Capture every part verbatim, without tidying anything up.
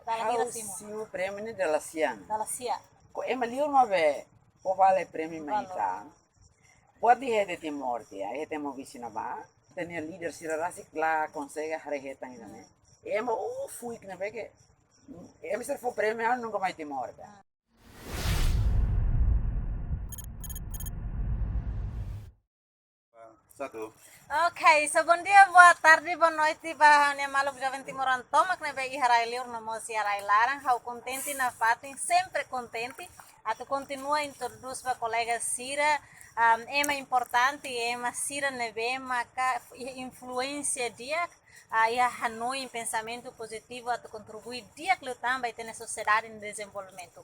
Dala hira simu? Ha'u simu prémiu ne'e dala sian. Dala sian. Ko ema liur mak be fó vale prémiu mai ita. Buat ida iha Timor tiha, iha Timor ne'ebá. Ita-nia líder sira rasik la konsege haree hetan ida-ne'e. Ema, uh, fuik ne'ebé ke. Ema sira fó prémiu, ah, nunka mai Timor tiha. Satu. Ok, so bom dia, boa tarde, boa noite ba ha'u-nia maluk joven timoroan tomak ne'ebé iha rai liur no mós iha rai laran. Ha'u kontente nafatin, sempre kontente atu kontinua introdús ba kolega sira, am, ema importante, ema sira ne'ebé maka iha influénsia di'ak, ah, iha hanoin, pensamentu pozitivu atu kontribui di'ak liután ba ita-nia sosiedade no dezenvolvimentu.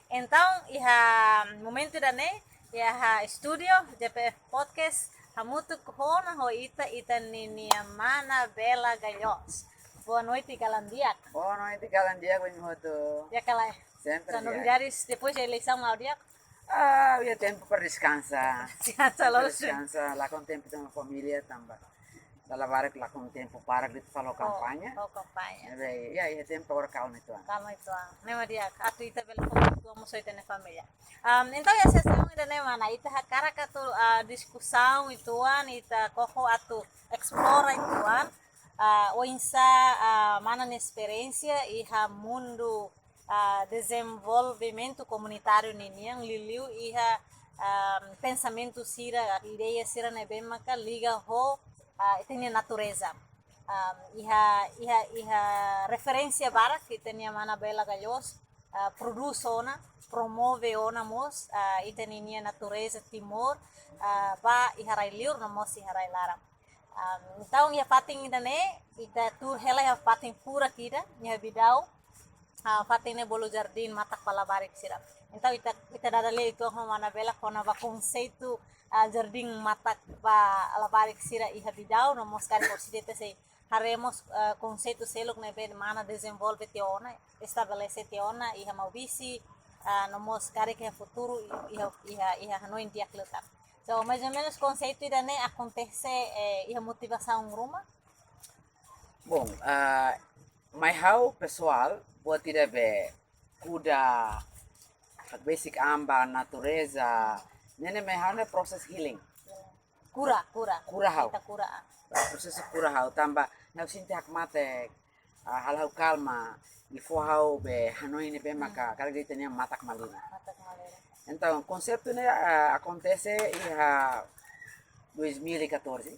Entaun, iha momentu ida-ne'e, iha estúdiu J P F Podcast, hamutuk ona ho ita, ita-nia mana Bela Galhos. Boa noite, kalan di'ak. Boa noite, kalan di'ak, bem hotu. Di'ak ka lae? Sempre di'ak. Novidades depois da eleisaun, la'o di'ak? Ah, iha tempu para deskansa. Deskansa, lójiku. Deskansa, lakon tempu ho família tanba dala barak lakon tempu para atu fó kampaña. Oh, kampaña. Ne'ebé, iha, iha tempu agora kalma uitoan. Kalma uitoan. Ne'e mak di'ak, atu ita bele fokus uitoan mós ho ita-nia família. Am, entaun, iha sesaun ida-ne'e mana, ita hakarak atu, ah, diskusaun uitoan, ita koko atu esplora uitoan, ah, oinsá, ah, mana nia esperiénsia iha mundu, ah, dezenvolvimentu komunitáriu ninian, liuliu iha, ah, pensamentu sira, ideia sira ne'ebé maka liga ho, ah, ita-nia natureza. Ah, iha, iha, iha referénsia barak ita-nia mana Bela Galhos, ah, prodús ona, promove ona mós, ah, ita-nia natureza Timor, ah, ba iha rai liur no mós iha rai laran. Ah, entaun, iha fatin ida-ne'e, ita tuur hela iha fatin furak ida, iha Bidau, ah, fatin ne'e bolu jardín matak ba labarik sira. Entaun, ita, ita dada lee uitoan ho mana Bela kona-ba konseitu, ah, jardín matak ba labarik sira iha Bidau, no mós karik orsida ita sei haree mós, ah, konseitu seluk ne'ebé mana dezenvolve tiha ona, estabelese tiha ona iha Maubisse, ah, no mós karik iha futuru iha, iha, iha hanoin di'ak liután. So, mais ou menus konseitu ida-ne'e akontese, eh, iha motivasaun ruma? Bom, ah, mai ha'u pesoál, buat ida be kuda, hakbesik an ba natureza, ne'e ne'e mai ha'u ne'e proses healing. Kura, kura. Kura ha'u. Ita kura, ah. Prosesu kura ha'u tanba ha'u sente hakmatek, ah, halo ha'u kalma, i fó ha'u be hanoin ne'ebé maka, hmm, karik ita-nia matak malirin. Matak malirin. Entaun, konseitu ne'e, ah, akontese iha dois mil e catorze.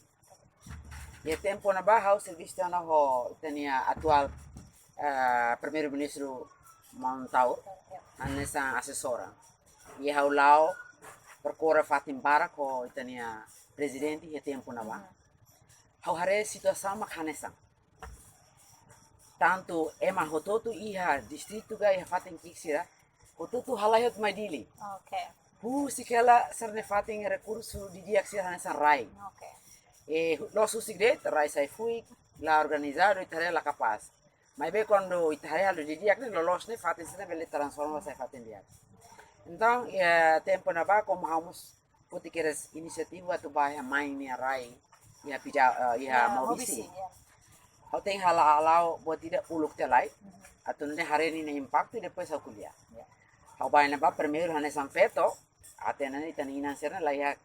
Iha tempu ne'ebá ha'u servisu tiha ona ho ita-nia atuál, ah, Primeiru-Ministru Maun Taur, hanesan asesora. I ha'u la'o perkore fatin barak ho ita-nia prezidente iha tempu ne'ebá. Mhm. Ha'u haree situasaun mak hanesan. Tantu ema hotu-hotu iha distritu ka iha fatin ki'ik sira, hotu-hotu halai hotu mai Dili. Ok. Husik hela sira-ne'e fatin rekursu didi'ak sira hanesan rai. Ok. E, loos husik de'it, rai sai fuik, la organizadu, ita haree la kapás. Maibé kuandu ita haree halo didi'ak ne'e, loloos ne'e fatin sira bele transforma sai fatin di'ak. Entaun, iha tempu ne'ebá, komu ha'u mós foti kedas inisiativa atu ba iha main nia rai, iha Pida, eh, iha, ya, Maubisse. Maubisse, ya. Ha'u tenke hala'o buat ida uluk tiha lai, mhm, atu nune'e haree ninia impaktu, depois ha'u ko'alia. Ya. Ha'u ba iha ne'ebá primeiru hanesan feto, até ne'e ita-nia inan sira la iha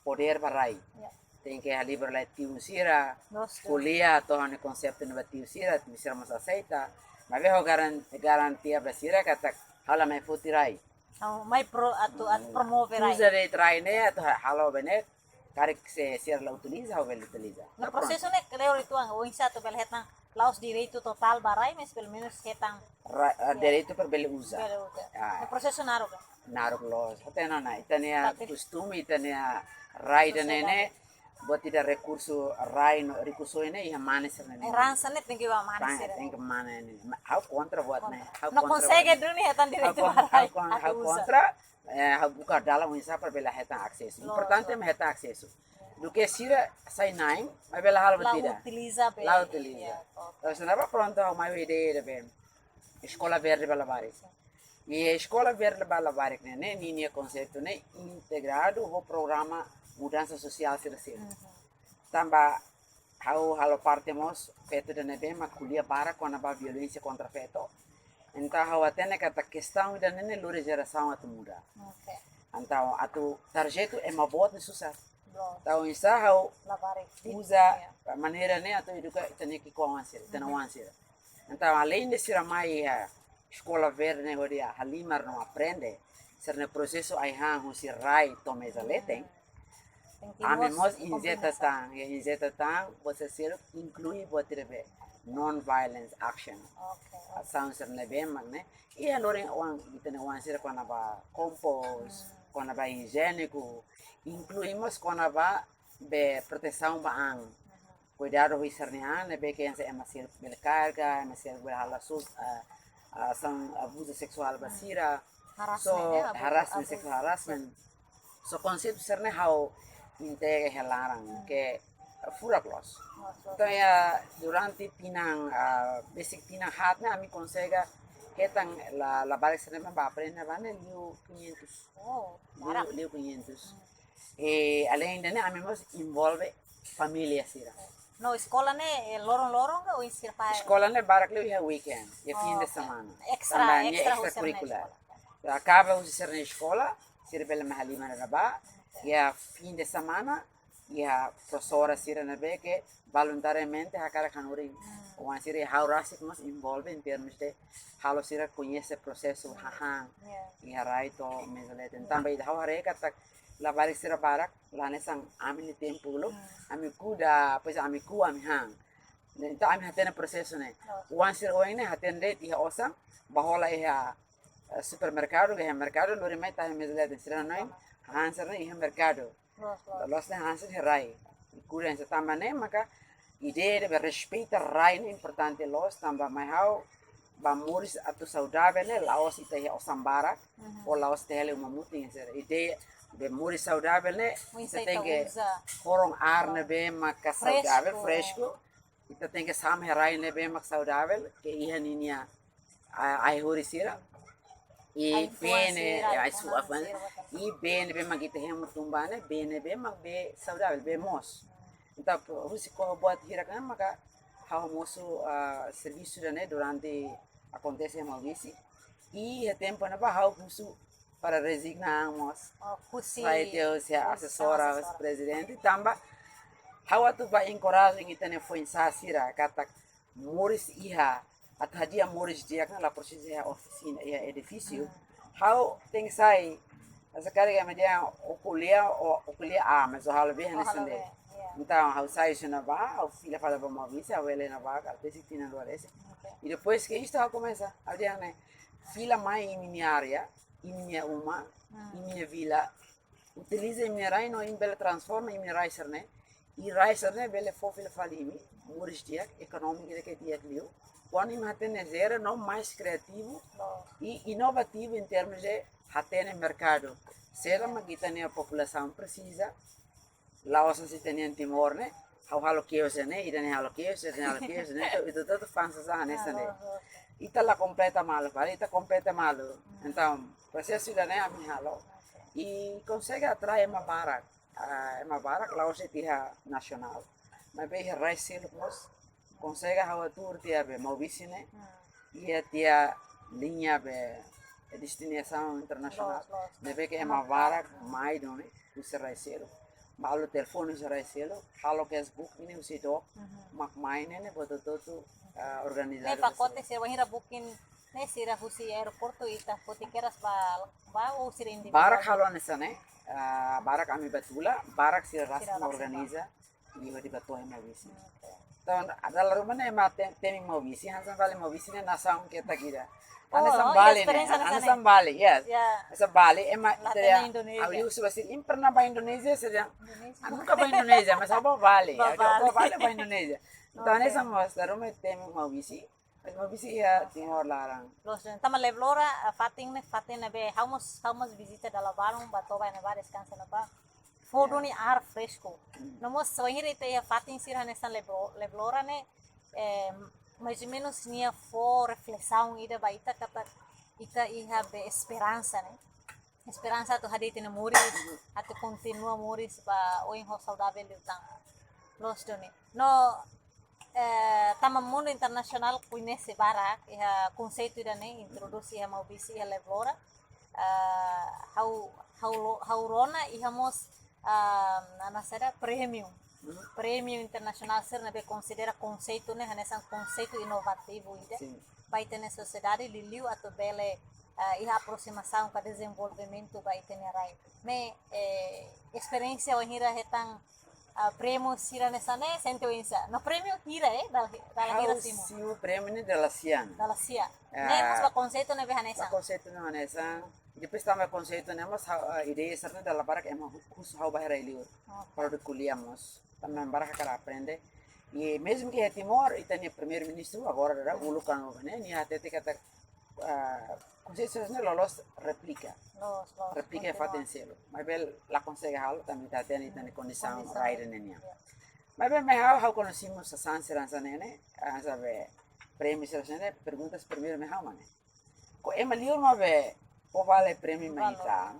podér ba rai. Ya. Tenke halibur lai tiu sira, loos, ko'alia to'o ha'u-nia konseitu ne'e ba tiu sira, tiu sira mós aseita. Maibé ha'u garan-, garantia ba sira katak ha'u la mai foti rai. Ha'u mai pro-, atu, atu, hmm, promove rai. Uza de'it rai ne'e, atu ha-, halo be ne'e, karik se sira la utiliza, ha'u bele utiliza. No, prosesu ne'e kleur uitoan, oinsá atu bele hetan, la'ós direitu totál ba rai, mas pelumenus hetan. Ra-, ah, ya, direitu para bele uza. Bele uza. Ah. No, prosesu naruk ka? Naruk loos. Hatene ona, ita-nia, fatin, kostume, ita-nia rai ida-ne'e, sosiedade, buat ida rekursu rai no rekursu ne'e iha mane sira-ne'e. Eransa ne'e tenke ba mane sira-ne'e. Tenke mane ne'e. Ma-, ha'u kontra buat ne'e. Kontra. Ha'u kontra buat ne'e. No konsege duni hetan direitu ba rai. Ha'u kon-, ha'u kon-, ha'u kontra, eh, ha'u buka dalan oinsá para bele hetan asesu. Loos. Importante mak hetan asesu. Duké sira sai na'in, maibé la halo buat ida. La utiliza be. La utiliza. Ya, ok. Terus ne'ebá prontu ha'u mai ho ideia ida be. Eskola verde ba labarik. Sin. I eskola verde ba labarik ne'e, ne'e, ninia konseitu ne'e integradu ho programa mudansa sosiál sira seluk. Mhm. Tanba ha'u halo parte mós feto ida ne'ebé mak ko'alia barak kona-ba violénsia kontra feto. Entaun ha'u hatene katak kestaun ida-ne'e lori jerasaun atu muda. Oke. Entaun atu tarjetu ema boot ne'e susar. Loos. Entaun oinsá ha'u Labarik. uza Ya. maneira ne'e atu eduka ita-nia ki'ikoan sira, ita-nia oan sira. Entaun alende sira mai iha eskola verde ne'e hodi halimar no aprende, sira-nia prosesu ai-han husi rai to'o meza leten. Tem que Ami mos- mós injeta komprehensão. tan, ya injeta tan, buat sira seluk inklui buat ida be non-violence action. Oke. Asaun sira ne'ebé mak ne'e, iha lori oan, ita-nia oan sira kona-ba kompos, kona-ba ijiéniku, inklui mós kona-ba be protesaun ba an. Kuidadu husi sira-nia an, ne'ebé ke hanesan ema seluk bele karga, ema seluk bele halo sus, ah, ah, asaun abuzu seksuál ba sira. Harassment, So, ya, abuzu, harassment, abuzu. Sexual harassment. So konseitu sira-ne'e ha'u integra iha laran ke furak loos. Loos, loos. Entaun ya durante tinan, ah, besik tinan haat ne'e ami konsege hetan la, labarik sira-ne'e ba aprende ba ne'e liu quinhentos. Oh, Liu, barak. Liu quinhentos. E alende ne'e ami mós envolve família sira. No eskola ne'e, eh, loron-loron ka oinsá sira faz? Eskola ne'e barak liu iha weekend, iha fin de Oke. semana. Extra, Tanba nia extra husi extracurricular. sira-nia eskola. Akaba husi sira-nia eskola, sira bele mai halimar iha ne'ebá, iha fin de semana, iha profesora sira ne'ebé ke voluntariamente hakarak hanorin oan sira, ha'u rasik mós envolve em termos de halo sira koñese prosesu hahán Ya. iha rai to'o meza leten. Tanba ida ha'u haree katak labarik sira barak, la hanesan ami-nia tempu uluk, ami kuda, depois ami ko'a, ami han. Entaun ami hatene prosesu ne'e. Oan sira oin ne'e hatene de'it iha osan, bá hola iha, eh, supermerkadu, iha merkadu, lori mai tau iha meza leten, sira hanoin hahán sira-ne'e iha merkadu. Loos, loos. La'ós ne'e hahán sira iha rai. Kuda hanesan tanba ne'e maka ideia ida be respeita rai ne'e importante loos, tanba mai ha'u bá moris atu saudavel ne'e la'ós ita iha osan barak, ou la'ós ita hela uma mutin, hanesan ideia be moris saudavel ne'e, Oinsá ita ita tenke uza. Horon ar ne'ebé maka saudavel, Fresku. fresku. Ita tenke sama iha rai ne'ebé mak saudavel, ke iha ninia, ah, ai-horis sira. I Ai-fuan bee ne'e, sira, ai-fuan, ai-fuan sira, i bee ne'ebé mak ita hemu tun ba ne'e, bee ne'ebé mak bee saudavel, bee moos. Entaun, husi ko'a buat hirak ne'e maka ha'u mosu, ah, servisu ida-ne'e durante akontese iha Maubisse. I iha tempu ne'ebá ha'u husu para rezigna an mós. Oh, husi Sai tiha husi husi asesora, asesora. Husi prezidente, tanba ha'u atu bá enkoraja ita-nia foin-sa'e sira katak moris iha, atu hadi'a moris di'ak ne'e la presiza iha ofisina, iha edifísiu. Ha'u tenke sai, asa kare ka media o ko'alia, o ko'alia, ah, mas o halo be Oh, hanesan halo ne'e. be, ya. Entaun, ha'u sai husi ne'ebá, ha'u fila fali ba Maubisse, ha'u bele iha ne'ebá, kala besik tinan rua resin. Oke. I depois ke isto ha'u komesa, ha'u dehan ne'e, fila mai imi-nia área, imi-nia uma, Hmm. imi-nia vila, utiliza imi-nia rai no imi bele transforma imi-nia rai sira-ne'e. I rai sira-ne'e bele fó fila fali imi moris di'ak, ekonómiku ida ke di'ak liu. Kuandu imi hatene jere no mais kriativu Loos. i inovativu em termos de hatene merkadu. Saida mak ita-nia populasaun presiza, la'ós hanesan ita-nia Timor ne'e, ha'u halo kios ne'e, ida-ne'e halo kios, ida-ne'e halo kios ne'e, entaun ita hotu fa'an sasán hanesan ne'e. Loos, loos. Ita la kompleta malu, para ita kompleta malu. Entaun, prosesu ida-ne'e ami halo. I konsege atrai ema barak, ah, ema barak la'ós de'it iha nasionál. Maibé iha rai seluk mós, konsege ha'u hatuur tiha be Maubisse ne'e, iha tiha liña be destinasaun internasionál. Loos, loos. Ne'ebé ke ema barak mai duni husi rai seluk. Balu telefone husi rai seluk, halo case booking ne'e husi dook, mak mai ne'e ne'e buat hotu-hotu, ah, organizadu. Ne'e pakote sira bainhira booking, ne'e sira husi aeroportu ita foti kedas ba, ba ou sira individuál? Barak halo hanesan ne'e, ah, barak ami bá tula, barak sira rasik Sira rasik organiza, i hodi bá to'o iha Maubisse. Oke. Entaun, dala ruma ne'e ema te-, temi Maubisse, hanesan fali Maubisse ne'e nasaun ketak ida. Oh, Hanesan oh, Bali experience ne'e, hanesan hanesan ne'e. Bali, yes. Ya. Hanesan Bali, ema La ita hatene ya, Indonesia. Ha'u husu ba sira, imi pernah bá Indonesia, sira dehan, Indonesia. ah, nunka bá Indonesia, mas ha'u bá Bali. Bá Ha'u dehan, Bali. bá Bali, bá Indonesia. Entaun, Oke. hanesan mós, dala ruma temi Maubisse, mas Maubisse iha Timor laran. Loos, tanba Leblora, ah, fatin ne'e, fatin ne'ebé, ha'u mós, ha'u mós vizita dala balun, bá toba iha ne'ebá, deskansa iha ne'ebá. Fó duni ar fresku. No mós, bainhira ita iha fatin sira hanesan Leblo-, Leblora ne'e, eh, mais ou menus nia fó reflesaun ida ba ita katak ita iha be esperansa ne'e. Esperansa atu hadi'a ita-nia moris, atu kontinua moris ba oin ho saudavel liután. Loos duni. No, Eh, tanba mundu internasionál koñese barak iha konseitu ida-ne'e, introdús iha Maubisse, iha Leblora. Eh, ha'u, ha'u lo-, ha'u rona iha mós, ah, hanesan saida, prémiu. Hmm. Prémiu internasionál sira ne'ebé konsidera konseitu ne'e hanesan konseitu inovativu ida. Sin. Ba ita-nia sosiedade, liuliu atu bele, eh, iha aproximasaun ka dezenvolvimentu ba ita-nia rai. Maibé, eh, esperiénsia wainhira hetan, ah, prémiu sira hanesan ne'e, sente oinsá? No prémiu hira, eh? Dala, dala hira simu? Ha'u simu prémiu ne'e dala sia ona. Dala sia. Ah, ne'e mós ba konseitu ne'ebé hanesan? Ba konseitu ne'ebé hanesan. Depois tanba konseitu ne'e mós, ah, ideia sira-ne'e dala barak ema hu-, husu ha'u ba iha rai liur. Oke. Para de ko'alia mós. Tanba ema barak hakarak aprende. I mezmu ke iha Timor, ita-nia primeiru-ministru agora daudaun uluk kan ne'e, nia hatete katak, ah, konseitu sira-ne'e loloos replika. Loos, loos. Replika iha fatin seluk. Maibé la konsege halo, tanba ita hatene ita-nia kondisaun rai ida-ne'e nian. Ya. Maibé mai ha'u, ha'u koñese mós sasán sira hanesan ne'e, ah, saida, prémiu sira hanesan ne'e, pergunta primeiru mai ha'u mak ne'e. Ko ema liur mak ne'ebé fó vale prémiu mai ita?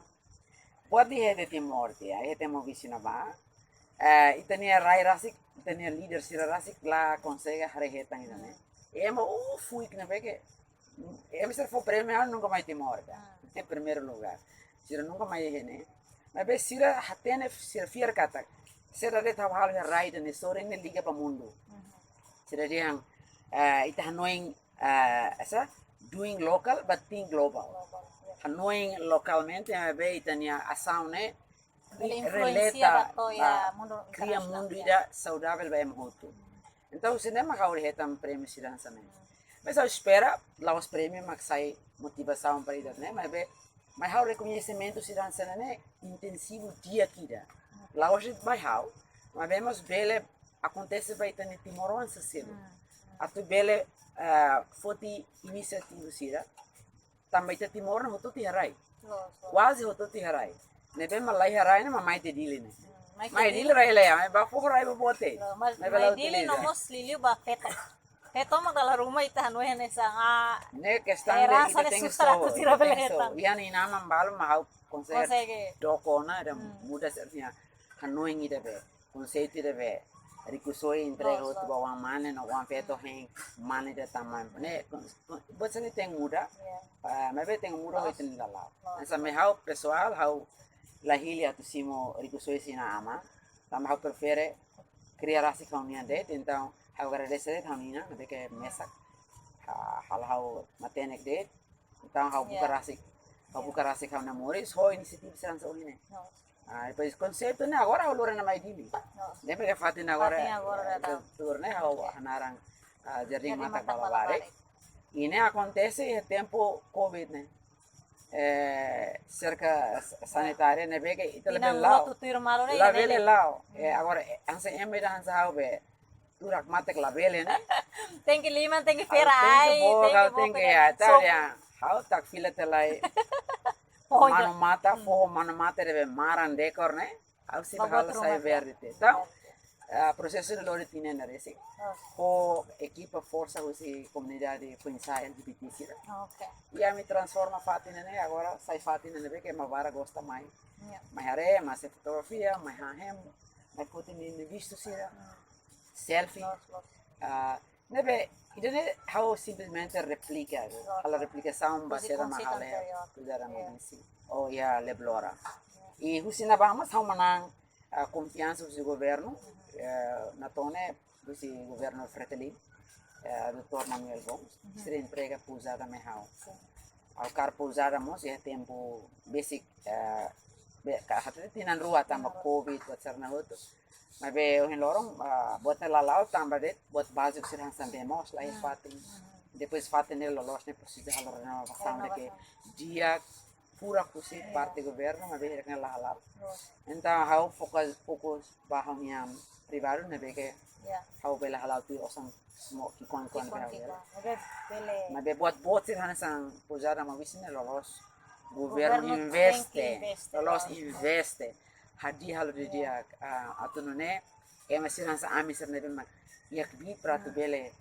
Buat iha Timor tiha, iha Timor Maubisse ne'ebá. Eh, ita-nia rai rasik, ita-nia líder sira rasik la konsege haree hetan ida-ne'e. Ema, uh, fuik ne'ebé ke, ema sira fó prémiu ha'u nunka mai Timor tiha. Hmm. Iha primeiru lugar. Sira nunka mai iha ne'e. Maibé sira hatene, sira fiar katak, sira de'it halo rai ida-ne'e sorin ne'e liga ba mundu. Mhm. Sira dehan, eh, ita hanoin, eh, hanesan, doing local but think global. Global, ya. Hanoin lokalmente, maibé ita-nia asaun ne'e bele influensia relata ba to'o iha ba mundu kria internasionál, mundu ya, ida saudavel ba ema hotu. Entaun, husi ne'e mak ha'u hetan prémiu sira hanesan ne'e. Mas ha'u espera, la'ós prémiu mak sai motivasaun para ida-ne'e, maibé, mai ha'u rekoñesimentu sira hanesan ne'e intensivu di'ak ida. La'ós de'it mai ha'u, maibé mós bele akontese ba ita-nia timoroan sira seluk. Hmm. Atu bele, eh, foti inisiativa sira. Tanba ita Timor ne'e hotu-hotu iha rai. Loos, loos. Kuaze hotu-hotu iha rai. Ne'ebé mak la iha rai ne'e mak mai tiha Dili ne'e. Hmm, mai tiha Dili. Mai Dili rai lea, mai ba foho rai ba bote. Loos, mas mai ba mai lau Dili utiliza. No mós liuliu ba feto. Feto mak dala ruma ita hanoin hanesan, ah, ne'e kestaun ida heransa ita ne'e tenke sustra soe, atu sira ita bele tenke soe hetan. Iha nia inan-aman balu mak ha'u konsege. Konsege. Doko ona, ita, hmm, muda sira-nia hanoin ida be. Konseitu ida be, rikusoin entrega, loos, hotu, loos, ba oan mane, no oan feto, hmm, hein mane ida tama. Ne'e, kon-, kon-, buat sira-ne'e tenke muda. Ya. Ah, maibé tenke muda, loos, hotu nia lala'ok. Loos. Hanesan mai ha'u pesoál, ha'u la hili atu simu rikusoin sira-nia aman. Tanba ha'u prefere kria rasik ha'u-nian de'it, entaun ha'u agradese de'it ha'u-nia inan, ne'ebé ke mesak, ah, halo ha'u matenek de'it. Entaun ha'u buka, ya, rasik, ha'u, ya, buka rasik ha'u-nia moris, ho inisiativa sira hanesan ohin ne'e. No. Ah, depois konseitu ne'e agora ha'u lori ona mai Dili. No. Ne'ebé ke fatin agora, fatin agora, eh, dadaun, tuur ne'e ha'u, oke, hanaran, ah, Jardín, Jardín Matak, Matak Balabarik. Balabarik. I ne'e akontese iha tempu covid ne'e. Eh, serka s-, sanitária ne'ebé ke ita labele la'o. Tinan ua tutuir malu ne'e, labele ne'e, la'o. Hmm. Eh, agora, eh, hanesan ema ida hanesan ha'u be, tuur hakmatek labele, ne'e? Tenke liman, tenke, ha'u ferai, tenke book, tenke ha'u book, tenke, tenke ya, tahu sok. Ya. Ha'u taka fila tiha lai. Foho, manu mata, hmm, foho manu mata ne'ebé maran dekor ne'e. Ha'u sei ba buat halo ruma sai tiha. Verde tiha. Entaun, verde tiha. Ah, prosesu ne'e lori tinan ida resik. Oh. Ho ekipa forsa husi komunidade foin-sa'e L G B T sira. Oke. I ami transforma fatin ne'e agora sai fatin ne'ebé ke ema barak gosta mai. Ya. Mai haree, mai hasai fotografia, mai han hemu, mai foti ninia vistu sira. Hmm. Selfie. Loos, loos. Ah, ne'ebé, ida-ne'e ha'u simplesmente replika, loos, halo replikasaun ba husi sira mak konseitu halo iha anteriór. Kuidara, ya, Maubisse. Oh, iha Leblora. Ya. I husi ne'ebá mós ha'u manán, ah, konfiansa husi governu, mhm, eh, na tone husi governu Fretilin, eh, doutór Manuel Gomes, mhm, sira entrega pouzada mai ha'u. Sin. Ha'u hakarak pouzada mós iha tempu besik, eh, be-, ka hatete tinan rua tanba, mhm, covid, buat sira-ne'e hotu. Maibé ohin loron, ah, buat ne'e la la'o tanba de'it buat báziku sira hanesan bee moos la iha, hmm, fatin. Hmm. Depois fatin ne'e loloos ne'e presiza halo renovasaun, renovasaun, ne'ebé ke di'ak, furak husi, ya, parte governu, maibé hirak ne'e la hala'o. Loos. Entaun ha'u foka, fokus ba ha'u-nia privadu ne'ebé ke, ya, ha'u bele hala'o tuir osan mo ki'ikoan-ki'ikoan, ki'ikoan-ki'ikoan be ha'u bele. Maibé bele. Maibé buat boot sira hanesan pouzada Maubisse ne'e loloos. Governu, governu tenke investe, investe, loloos, loloos investe. Hadi'a halo, ya, didi'ak, ah, atu nune'e ema sira hanesan ami sira ne'ebé mak iha kbiit para atu, hmm, bele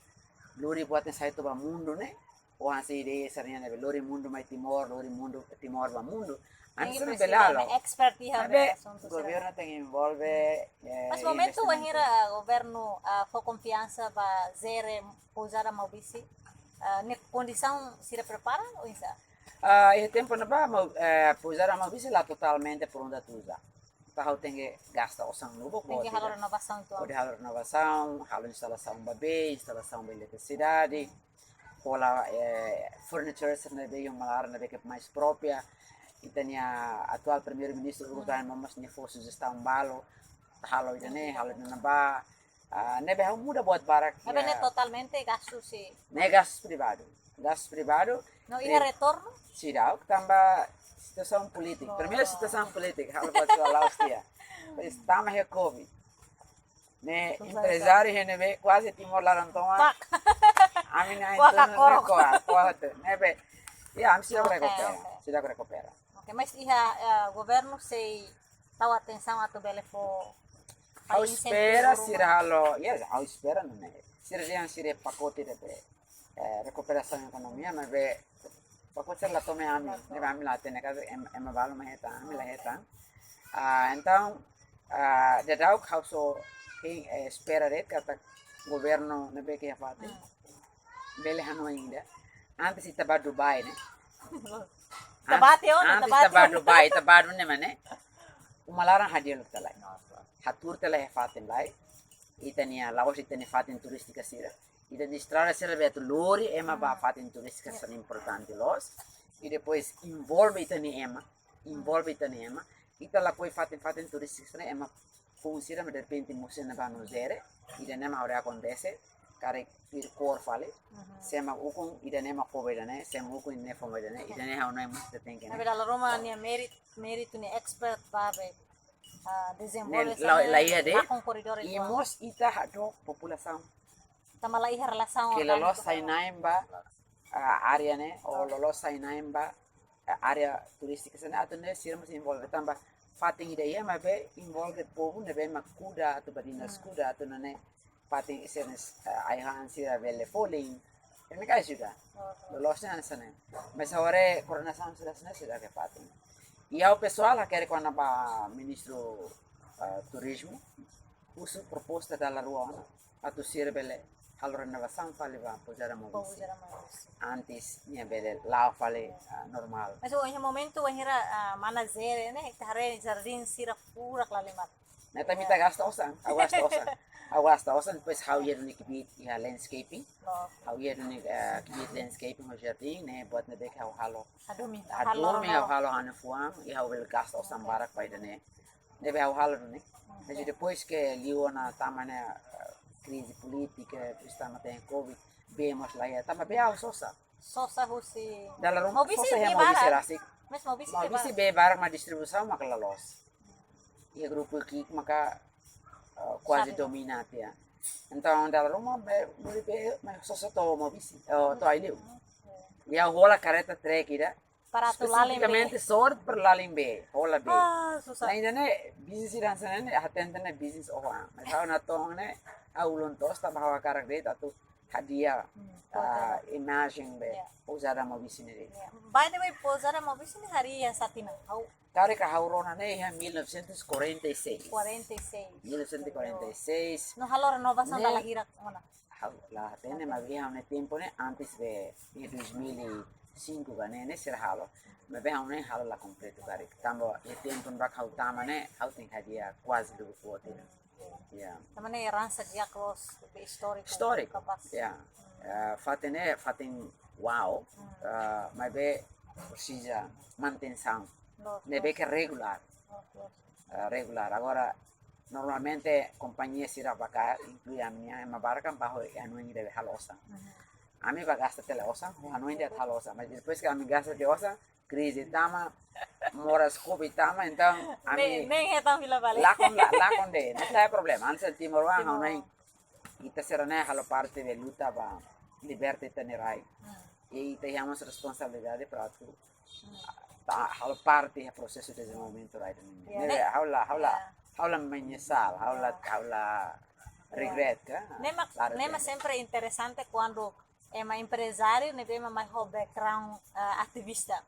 lori buat ne'e sai to'o ba mundu ne'e. oan sei ideia sira-ne'e, ne'ebé lori mundu mai Timor, lori mundu Timor ba mundu. Tenke antes presiza bele halo. Ne'e expert iha ne'ebé be asuntu sira. Governu tenke envolve, eh, mas momentu investimentu. Wainhira governu, ah, fó konfiansa ba jere pousada Maubisse, ah, ne'e kondisaun sira prepara oinsá? Ah, iha tempu ne'ebá, Mau-, eh, pousada Maubisse la totalmente pronta tuir. Entaun ha'u tenke gasta osan lubuk, tenke hodi halo renovasaun tuir. Hodi halo renovasaun, halo instalasaun ba bee, instalasaun ba eletrisidade, hola, eh, furniture sira ne'ebé iha uma laran ne'ebé ke mais própria. Ita-nia atuál primeiru-ministru, Hugo, mm, Daniel Momas, nia fó sujestaun balu, halo ida-ne'e, halo ida-ne'ebá. Ah, ne'ebé ha'u muda buat barak. Ne'ebé ne'e totalmente gastu husi. Ne'e gastu privadu. Gastu privadu. No iha retornu? Seidauk, tanba situasaun polítika. Oh. Primeiru situasaun polítika, halo buat sira la'ós di'ak. Depois tama iha covid. Ne'e emprezáriu iha ne'ebé kuaze Timor laran tomak. Pak. Ami-nia entornu ne'e ko'a, ko'a hotu. Ne'ebé, ya, ami seidauk rekupera. Oke, oke. Seidauk rekupera. Oke, mas iha, eh, governu sei tau atensaun atu bele fó, ha'u espera insentivu sira ruma halo, yes, ha'u espera nune'e. Sira dehan sira pakote ida be, eh, rekuperasaun ekonomia, maibé pakote sira la tama iha ami, ne'ebé ami la hatene katak em-, ema balu mak hetan, ami la hetan. Ah, entaun, ah, daudaun ha'u só, eh, espera de'it katak governu ne'ebé ke iha fatin. Hmm. Bele hanoin ida. Antes ita bá Dubai ne'e. Ita bá tiha ona, ita bá tiha ona. Antes ita bá Dubai, ita bá duni mana ne'e. Uma laran hadi'a loos tiha lai. Hatuur tiha lai iha fatin lai. Ita-nia, la'ós ita-nia fatin turístika sira. Ita-nia estrada sira be atu lori ema ba fatin turístika sira importante loos. I depois envolve ita-nia ema. Envolve ita-nia ema. Ita lakohi fatin-fatin turístika sira, ema foun sira mak derrepente mosu iha ne'ebá no jere, ida-ne'e mak agora akontese, karik tuir kór fali, mhm, sé mak ukun, ida-ne'e mak fó ba ida-ne'e, sé mak ukun, ida-ne'e fó ba ida-ne'e, ida-ne'e ha'u-nia mós ita tenke, ne'e. Tapi dala ruma nia merit-, méritu nia expert ba be, ah, dezenvolve ne'e, la, sira-ne'e, la iha de'it, lakon koridór i uitoan. Mós ita hadook populasaun. Tanba la iha relasaun ke loloos orgániku sai-na'in ba, ah, área ne'e, ou loloos sai-na'in ba, eh, área turístika sira-ne'e, atu nune'e sira mós envolve tanba fatin ida iha maibé envolve povu ne'ebé mak kuda atu badinas, hmm, kuda atu nune'e fatin sira-ne'e, eh, ai-han sira bele folin. Imi ka ajuda. Loloos ne'e hanesan ne'e. Mas agora koordenasaun sira-ne'e seidauk iha fatin. I ha'u pesoál hakerek kona-ba ministru, eh, turizmu, husu proposta dala rua ona, atu sira bele halo renovasaun fali ba pousada Maubisse. Pousada Maubisse. Antes nia bele la'o fali, ah, normál. Mas iha momentu wainhira, ah, mana jere ne'e, ita haree jardín sira furak la halimar. Ne'e tanba ita gasta osan, ha'u gasta osan. Ha'u gasta osan, depois ha'u iha duni kbiit iha landscaping. Oh. Ha'u iha duni, eh, kbiit landscaping ho jardín, ne'e buat ne'ebé ke ha'u halo. Hadomi, ha'u halo, hadomi, ha'u halo ha'u-nia fuan, i ha'u bele gasta osan barak ba ida-ne'e. Ne'ebé ha'u halo duni. Mas depois ke liu ona tama ne'e, eh, krize polítika, depois tama iha covid, bee mós la iha, tanba bee ha'u sosa. Sosa husi. Dala ruma Maubisse sosa iha bee Maubisse barak. Rasik. Mas Maubisse bee barak. Maubisse bee barak, mas distribuisaun maka la loos. Iha grupu ki'ik maka, eh, kuaze domina tiha. Entaun dala ruma bee, bee, bee, mas sosa to'o Maubisse, eh, to'o Aileu. Oke. I ha'u hola karreta trek ida. Para atu lalin bee. Espesifikamente só para lalin bee, hola bee. Ah, susar. Nah, ida-ne'e, bisnis ida hanesan ne'e, hatene ne'e bisnis oan. Mas ha'u natoon ne'e, ha'u ulun toos tanba ha'u hakarak de'it atu hadi'a, hmm, ah, pousada. Imajen be, ya, pousada Maubisse ne'e de'it. Ya. By the way, pousada Maubisse ne'e harii iha sá tinan? Ha'u. Karik ha'u rona ne'e iha mil novecentos e quarenta e seis. Quarenta e seis. Mil novecentos e quarenta e seis. No halo renovasaun ne'e dala hira ona? Ha'u la hatene, maibé ha'u-nia tempu ne'e antes be, iha dois mil e cinco ka ne'e, ne'e sira halo. Maibé ha'u ne'e halo la kompletu karik. Tanba iha tempu ne'ebá ha'u tama ne'e, ha'u tenke hadi'a kuaze lubuk boot ida. Ya. Tanba ne'e eransa di'ak loos, be istóriku. Istóriku, kapás. Ya. Eh, fatin ne'e, fatin wow. Hmm. Eh, maibé presiza manutensaun. Loos, ne'ebé ke regulár. Loos, loos. Eh, regulár. Agora, normalmente, kompañia sira barak, inklui ami-nia, ema barak kan bá ho hanoin ida be halo osan. Mhm. Ami bá gasta tiha lai osan, ho hanoin ida halo osan. Mas depois ke ami gasta tiha osan, krize tama, moras covid tama, entaun ami ne'e, ne'e hetan fila fali. Lakon, la-, lakon de'it, ne'e la iha problema. Hanesan timoroan, timoroan, hanoin, ita sira-ne'e halo parte de luta ba liberta ita-nia rai. Hmm. I ita iha mós responsabilidade para atu, hmm, atu halo parte iha prosesu dezenvolvimentu rai ida-ne'e. Ya, ne'e, ne'e, ha'u la, ha'u la, ya, ha'u la menyesal, ha'u la, ya, ha'u la, ya, regret ka? Ne'e mak, laran ne'e mak tempu sempre interesante kuandu ema emprezáriu ne'ebé ema mai ho background, eh, ativista.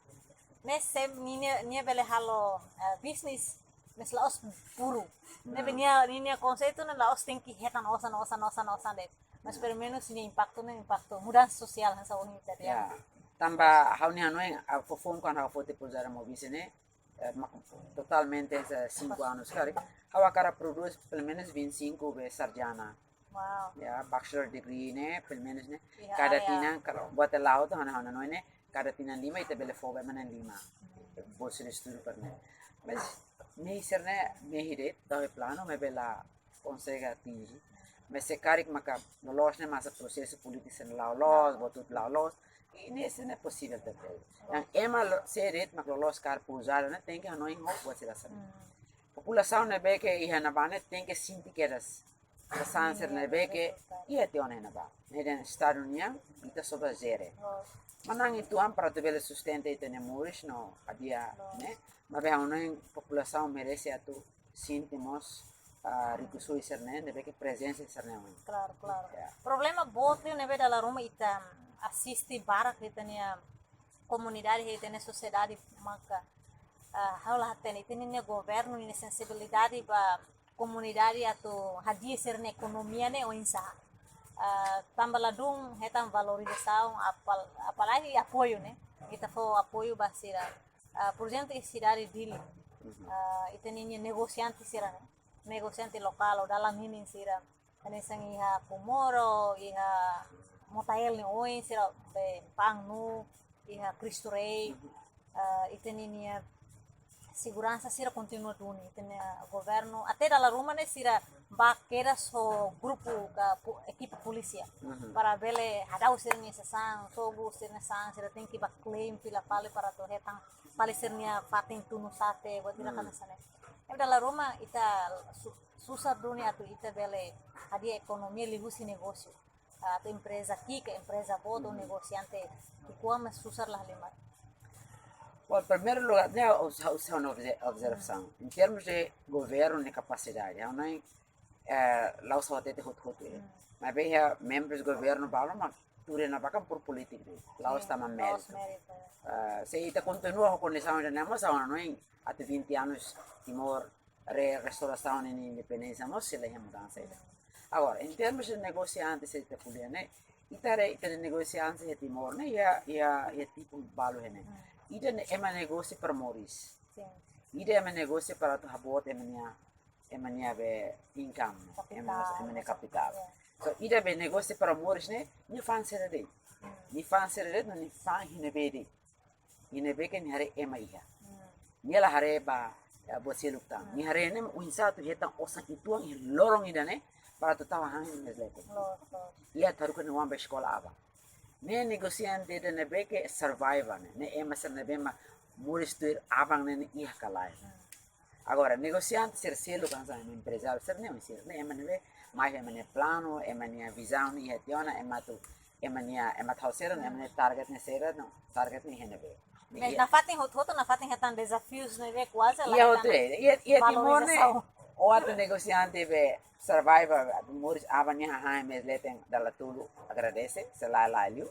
Ne'e se nia, nia bele halo, eh, bisnis, mas la'ós puru. Ne'ebé nia, nia konseitu ne'e la'ós tenke hetan osan, osan, osan, osan de'it. Mas pelumenus nia impaktu ne'e impaktu mudansa sosiál hanesan ohin ita dehan. Ya. Tanba ha'u-nia hanoin, a, foufoun kuandu ha'u foti pousada Mobise ne'e, eh, mak-, totalmente hanesan cinco anos karik. Ha'u hakarak prodús pelumenus vinte e cinco be sarjana. Wow. Ya, bachelor degree ne'e, pelumenus ne'e. Iha kada área. Tinan, kalau buat la'o tu hana hana noine, kada tinan lima ita bele fó ba ema na'in lima. Bolsa de estudu para ne'e. Mas, mehi sira-ne'e, mehi de'it, tau planu, maibé la konsege atinje. Mas se karik maka loloos ne'e masa prosesu polítiku sira la'o loos, buat hotu la'o loos. I ne'e sira-ne'e posivel tebes. Yang ema lo-, sé de'it mak loloos karik pousada ne'e tenke hanoin ho buat sira hanesan ne'e. Populasaun ne'ebé ke iha ne'ebá ne'e tenke sente kedas. Sasán sira ne'ebé ke iha tiha ona iha ne'ebá. Ne'e dehan Estadu nian, ita só bele jere. Manán uitoan para atu bele sustenta ita-nia moris no hadi'a ne'e. Maibé ha'u hanoin populasaun merese atu sente mós, ah, rikusoin sira-ne'e, ne'ebé ke prezensa sira-ne'e. Klaru, klaru. Ya. Problema boot liu ne'ebé dala ruma ita asiste barak iha ita-nia komunidade, iha ita-nia sosiedade maka, ah, ha'u la hatene ita-nia governu nia sensibilidade ba komunidade atu hadi'a sira-nia ekonomia ne'e oinsá. Ah, tanba ladún hetan valorizasaun apal-, apalagi apoiu ne'e. Ita fó apoiu ba sira. Ah, por ezemplu, iha sidade Dili. Ah, ita-nia negosiante sira-ne'e. Negosiante lokál, ou dalan ninin sira. Hanesan iha Comoro, iha Motael nia oin, sira be Pangnu, iha Cristo Rei. Ah, ita-nia seguransa sira kontinua duni, ita-nia governu, até dala ruma ne'e sira bá kedas ho grupu ka pu-, ekipa polísia. Para bele hadau sira-nia sasán, sobu sira-nia sasán, sira tenke bá klaim fila fali para atu hetan fali sira-nia fatin tunu sate, buat sira hanesan ne'e. Entaun dala ruma ita su-, susar duni atu ita bele hadi'a ekonomia liuhusi negósiu. Atu empreza ki'ik, empreza boot, negosiante ki'ikoan mós susar la halimar. Bom, primeiru lugar, ne'e ha'u, ha'u, ha'u-nia obje-, observasaun. Em termos de governu nia kapasidade, ha'u hanoin, eh, la'ós ha'u hatete hotu-hotu, eh. Maibé iha membrus governu balu mak tuur iha ne'ebá kan por polítiku de'it. La'ós tanba méritu. La'ós méritu. Eh, se ita kontinua ho kondisaun ida-ne'e mós, ha'u hanoin atu vinte anos Timor re-, restaurasaun nia independénsia mós sei la iha mudansa ida. Agora, em termos de negosiante, se ita ko'alia ne'e, ita haree, ita-nia negosiante iha Timor ne'e, iha, iha, iha tipu balu iha ne'e. Ida-ne'e ema negosia para moris. Sin. Ida ema negosia para atu haboot ema nia, ema nia be income, ema nia, ema nia kapitál. Kapitál. So, ida be negosia para moris ne'e, nia fa'an saida de'it. Nia fa'an saida de'it, no nia fa'an iha ne'ebé de'it. Iha ne'ebé ke nia haree ema iha. Nia la haree ba, ya, buat seluk tan. Nia haree ne'e oinsá atu hetan osan uitoan iha loron ida-ne'e, para atu tau hahán iha mezleten. Loos, loos. Iha atu haruka nia oan ba eskola aban. Ne'e negosiante ida ne'ebé ke survive ne'e. Ne'e ema sira ne'ebé mak moris tuir aban ne'e, ne'e iha ka lae. Agora, negosiante sira seluk hanesan ema emprezáriu sira ne'e, sira ne'e ema ne'ebé mai ho ema nia planu, ema nia vizaun iha tiha ona, ema atu, ema nia, ema atu halo saida, ema nia target ne'e saida, no, target ne'e iha ne'ebé. Mas iha nafatin hotu-hotu, nafatin hetan dezafius ne'ebé kuaze la hetan. Iha hotu, eh, iha, iha Timor ne'e, valorizasaun. Ó atu negosiante be survive, moris aban nia hahán iha mezleten dala tolu agradese, se lae, lae liu.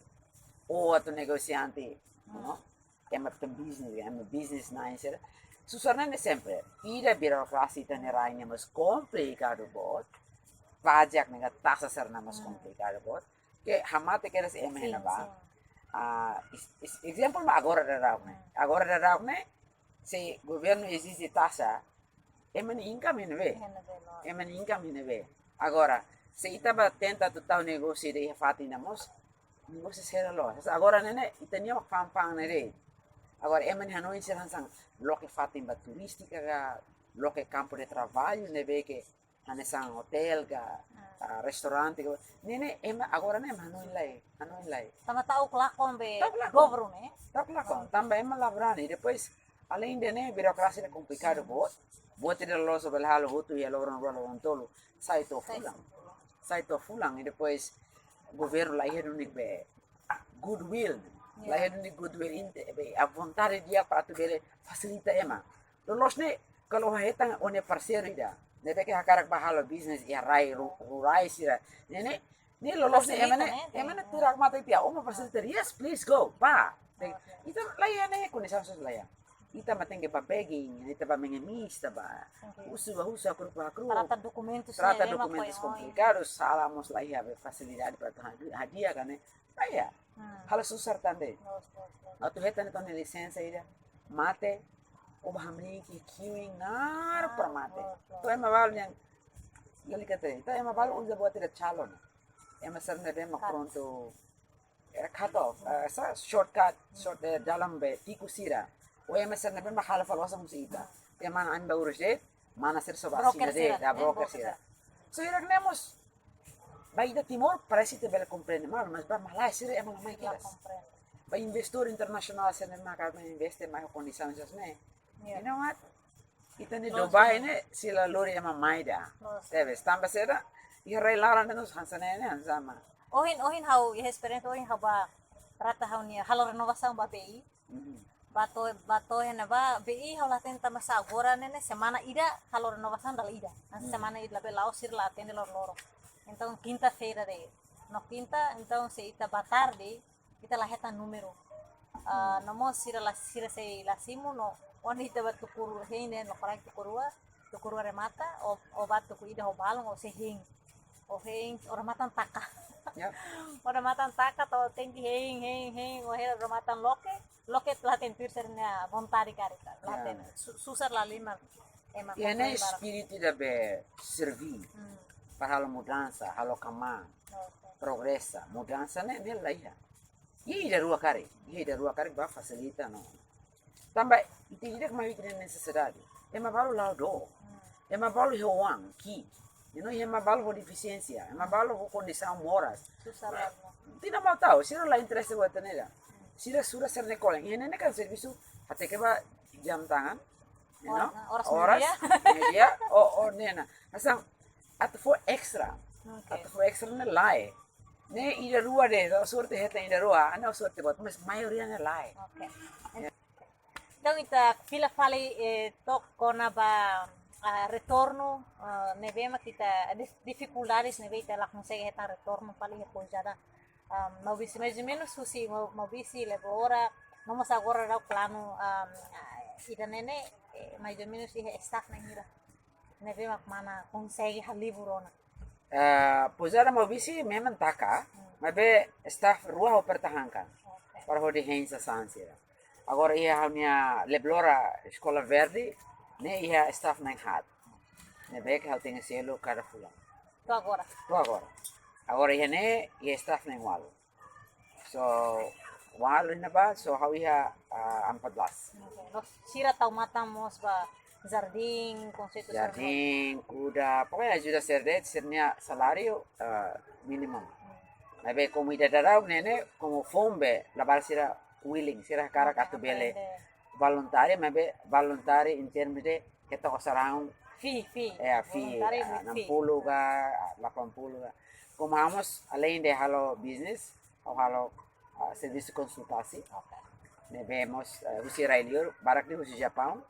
Ó atu negosiante, no? Ema atu business, ema business na'in sira. Susar ne'e sempre. Ida birokrasia ita-nia rai ne'e mós komplikadu boot. Pajak ne'e ka taxa sira-ne'e mós komplikadu boot. Ke hamate kedas ema iha ne'ebá. Sin, sin. Ah, is-, is-, ezemplu mak agora daudaun ne'e. Agora daudaun ne'e, se governu ezije taxa, ema nia income iha ne'ebé? Iha ne'ebé, loos. Ema nia income iha ne'ebé? Agora, se ita bá tenta atu tau negósiu ida iha fatin ida mós, negósiu sira loos. Agora ne'e ne'e, ita-nia mak fa'an-fa'an ne'e de'it. Agora, ema nia hanoin sira hanesan loke fatin ba turístika ka, loke kampu de traballu ne'ebé ke hanesan hotel ka, ah, restaurante ka. Ne'e ne'e, ema agora ne'e ema hanoin lai, hanoin lai. Tanba ta'uk lakon be. Ta'uk lakon. Dobru ne'e. Ta'uk lakon. Tanba ema la brani. Depois, além de ne'e, birokrasia ne'e komplikadu boot. Buat ida loloos bele halo hotu iha loron rua, loron tolu. Sai to'o fulan. Sai to'o fulan. Sai to'o fulan. I depois governu la iha duni be goodwill. Ya. La iha duni goodwill inte, be, a vontade di'ak para atu bele fasilita ema. Loloos ne'e, kalau hetan ó-nia parseiru ida ne'ebé ke hakarak bá halo business iha rai ru-, rurais sira. Ne'e ne'e, Ne'e loloos ne'e, ema ne'e, fasilita ne'e, ema ne'e, turak matan tiha, ó mak fasilita, yes, please go, bá. Ita laiha ne'e, kondisaun sira laiha. Ita mak tenke bá begging, ita bá mengemis, ita bá husu, bá husu, hakru'uk, bá hakru'uk. Trata dokumentus ne'e, ema dokumentus komplikadu, sala mós laiha, be fasilidade para hadi'a, hadi'a ka ne'e. Laiha. Halo susar tan de'it. Atu hetan tan lisensa ida, mate, ó bá hamriik iha queuing naruk para mate. To'o ema balu nian, lalika te, to'o ema balu uza buat ida calon. Ema sira ne'ebé mak prontu, eh, cut off, eh, sa shortcut, short, eh, dalan be tiku sira. Ou ema sira ne'ebé mak halo fali osan husi ita. Ema ami bá urus de'it, mana sira só bá asina de'it, broker sira. So, hirak ne'e mós, ba ita Timor parese ita bele komprende, mas, mas ba malae sira ema la mai kedas. Ba investor internasionál sira ne'ebé mak investe mai ho kondisaun sira ne'e. You know what? Ita-nia Dubai ne'e, sira lori ema mai ida. Tebes, tanba saida, iha rai laran ne'e hanesan ne'e, hanesan sama. Ohin, ohin ha'u, iha esperiénsia ohin ha'u bá trata ha'u-nia halo renovasaun ba B I. Bá to'o, bá to'o iha ne'ebá, B I ha'u la hatene tanba sá agora ne'e, ne'e semana ida halo renovasaun dala ida. Hanesan semana ida labele la'o sira la atende loroloron. Entaun kinta-feira de'it. No kinta, entaun se ita bá tarde, ita la hetan númeru. Ah, no mós sira la, sira sei la simu no, ohin ita bá tuku rua hein ne'e, no korai tuku rua, tuku rua remata, ó, ó bá tuku ida ho balun, ó sei hein. Ó hein, ó rematan taka. Ó rematan taka, to'o tenke hein, hein, hein, ó rematan loke, loke la hatene tuir sira-nia vontade karik, la hatene. Su-, susar la lima. Ema, iha ne'e espíritu ida be serví, para halo mudansa, halo kmaan, progresa, mudansa ne'e, ne'e laiha. Iha ida rua karik, iha ida rua karik bá fasilita no. Tanba ita ida ke mai ita nesesidade. Ema balu la'o doo. Ema balu iha oan ki'ik. You know, ema balu ho defisiénsia, ema balu ho kondisaun moras. Susar la. Ita la mau tahu, sira la interese buat ne'e ida. Sira sura sira-nia kolen. Iha ne'e kan servisu hateke ba jam tangan. You know? Oras, oras, media. Media, o, o, ne'e ona. Hanesan, atu fó extra. Atu fó extra ne'e lae. Ne'e ida rua de'it, ó sorte hetan ida rua, ha'u-nia sorte boot, mas maioria ne'e lae. Entaun, ita fila fali, eh, to'ok kona-ba, ah, retornu, ah, ne'ebé mak ita, dif-, difikuldades ne'ebé ita la konsege hetan retornu fali iha pousada. Ah, Maubisse, mais ou menus husi Mau-, Maubisse, Leblora, no mós agora daudaun planu, ah, ida-ne'e ne'e, eh, mais ou menus iha staff na'in hira ne'ebé mak mana konsege halibur ona. Ah, pousada Maubisse memang taka, maibé staff rua ha'u pertahankan. Para hodi hein sasán sira. Agora iha ha'u-nia Leblora Eskola Verde, ne'e iha staff na'in haat. Ne'ebé ke ha'u tenke selu kada fulan. To'o agora? To'o agora. Agora iha ne'e, iha staff na'in ualu. So, ualu iha ne'ebá, so ha'u iha, ah, empat belas. Oke. No sira tau matan mós ba jardín, konsertu sira. Jardín, kuda, pokoknya ajuda sira de'it, sira-nia saláriu, ah, mínimu. Maibé komu ida dadaun ne'e ne'e, komu foun be, labarik sira willing, sira hakarak atu bele voluntáriu, maibé voluntáriu in terms de hetan osan rahun. Fee, fee. Ya, fee, voluntáriu, ah, with fee. Enam puluh ka, ah, delapan puluh ka. Komu ha'u mós, além de halo business, ha'u halo, ah, servisu konsultasi. Oke. Ne'ebé mós, ah, husi rai-liur, barak de'it husi Japaun,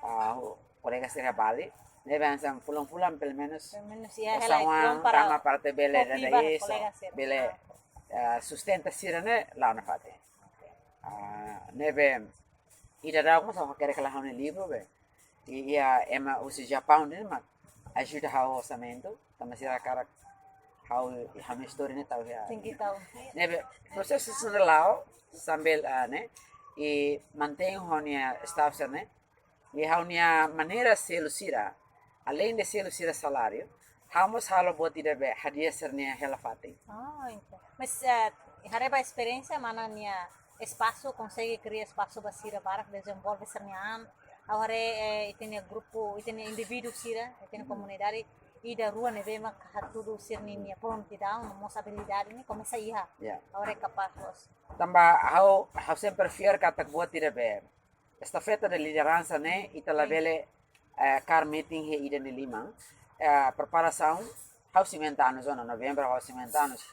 ah, hu-, kolega sira Bali. Ne'ebé hanesan fulan-fulan, pelumenus, pelumenus, ya, osan hela uang, uang para tama parte bele kopi dada ba iso, kolega sira. Bele, ah, sustenta sira ne'e la'o nafatin. Oke. Ah, ne'ebé, ida dadaun mós ha'u hakerek hela ha'u-nia livru be. I, iha ema husi Japaun ne'e mak ajuda ha'u orsamentu, tanba sira hakarak ha'u, ha'u-nia istória ne'e tau iha. Tenke tau. Ne'ebé, prosesu sira la'o, sambil, ah, ne'e, i mantein ha'u-nia staff sira ne'e, i ha'u-nia maneira selu sira, além de selu sira saláriu, ha'u mós halo buat ida be hadi'a sira-nia hela fatin. Oh, entaun. Mas, eh, haree ba esperiénsia mana nia espasu, konsege kria espasu ba sira barak dezenvolve sira-nia an. Ha'u haree, eh, ita-nia grupu, ita-nia indivíduu sira, ita-nia komunidade, ida rua ne'ebé mak hatudu sira-nia prontidaun, no mós abilidade ne'e komesa iha. Ya. Ha'u haree kapás loos. Tanba ha'u, ha'u sempre fiar katak buat ida be estafeta de lideransa ne'e, ita labele, eh, kaer metin iha ida nia liman. Eh, preparasaun, ha'u cinquenta anos ona, novembru ha'u cinquenta anos.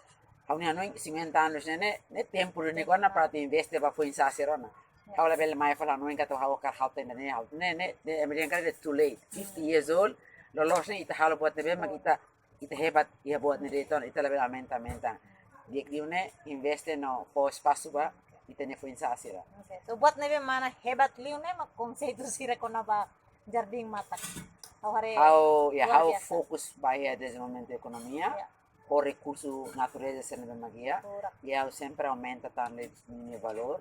Ha'u-nia hanoin cinquenta anos ne'e, ne'e, ne'e tempu duni ona para atu investe ba foin-sa'e sira ona. Ya. Ha'u labele mai fali hanoin katak ha'u hakarak halo tan ida-ne'e, ha'u, ne'e, ne'e, ne'e, ema dehan karik too late. Fifty years old, loloos ne'e ita halo buat ne'ebé mak ita ita hebat iha buat ne'e de'it ona, ita labele aumenta, aumenta. Di'ak liu ne'e investe no fó espasu ba ita-nia foin-sa'e sira. Oke, so buat ne'ebé mana hebat liu ne'e mak konseitu sira kona-ba jardín matak. Ha'u haree Ha'u, ya, luar ha'u biasa. Fokus ba iha dezenvolvimentu ekonomia, Ya. ho rekursu natureza sira ne'ebé mak iha. Furak. Ya, ha'u sempre aumenta tan ninia valór.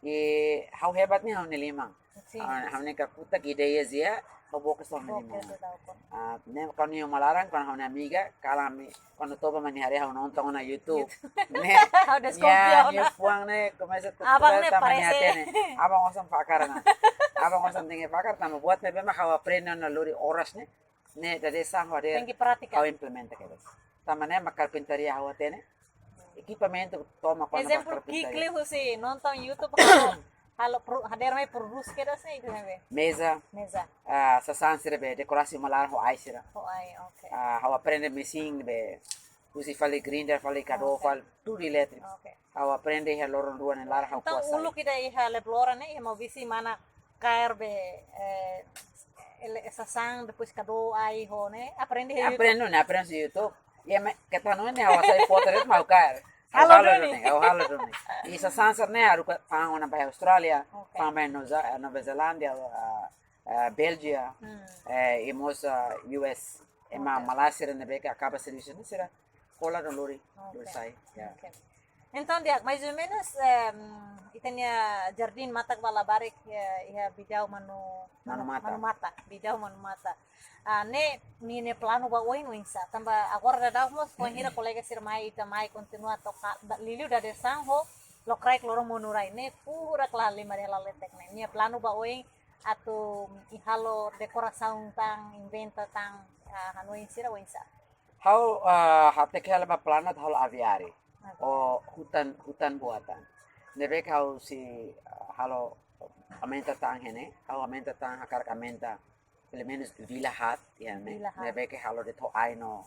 I ha'u hebat ne'e ha'u-nia liman. Sin. Ah, ha'u-nia kakutak ideia sira, ha'u book hanesan ha'u-nia Book liman. hanesan ha'u-nia. Ah, ne'e kuandu iha uma laran, kuandu ha'u-nia amiga, kalan ami, kuandu toba mak nia haree ha'u nonton ona YouTube. Ne'e, Ha'u deskonfia ya, ona. Nia fuan ne'e komesa tu Abang ne'e tama nia parese. hatene. Abang osan fakar ona. Abang osan tenke fakar, tanba buat ne'ebé mak ha'u aprende ona lori oras ne'e. Ne'e dadeer-saan ha'u hadeer. Tenke pratika. Ha'u implementa kedas. Tanba ne'e mak karpintaria ha'u hatene. Ekipamentu tomak kona-ba Ezemplu, karpintaria. kikli husi nonton YouTube halo, halo pro, hadeer mai prodús kedas ne'e ida-ne'ebé? Meza, Meza. ah, sasán sira be dekorasaun uma laran ho ai sira. Oh, ai, oke. Ah, ha'u aprende mesin be, husi fali grinder, fali kadó, Oke. Fali tudu elétriku. Oke. Ha'u aprende iha loron rua nia laran ha'u Entaun, kuasai. uluk ida iha Leblora ne'e, iha Maubisse mana kaer be, eh, ele-, sasán, depois kadó ai ho ne'e, aprende iha YouTube. Aprende, ne'e aprende husi YouTube. Ya, me, keta no ne'e ha'u hasai foto de'it mak ha'u kaer. Halo Ha'u duni. Duni, ha'u halo duni. I sasán sira-ne'e haruka fa'an ona ba Austrália, Oke. Fa'an ba Nova, Nova Zelándia, ah, ah, Bélgia, Hmm. eh, i mós, ah, U S. Ema Oke. malae sira ne'ebé ke akaba servisu ne'e sira kola no lori, Oke. lori sai. Ya. Oke. Entaun, di'ak, mais ou menus, em, ita-nia jardín matak ba labarik, eh, iha Bidau Manu, Manu Mata. Manu Mata, Bidau Manu Mata. Ah, ne'e, ninia planu ba oin oinsá. Tanba agora daudaun mós, bainhira kolega sira mai, ita mai kontinua toka, da, liuliu dadeer-saan ho, lokraik loron Monu Rai. Ne'e, furak la lima de la letek ne'e. Nia planu ba oin, atu, i halo dekorasaun tan, inventa tan, ah, hanoin sira oinsá. Ha'u, ah, hateke hela ba planu atu halo aviáriu. Oke. Ou hutan, hutan buatan. Ne'ebé ke ha'u sei, ah, halo aumenta tan iha ne'e, ha'u aumenta tan hakarak aumenta, pelumenus vila haat, iha ne'e. Vila haat. Ne'ebé ke halo de'it ho ai no,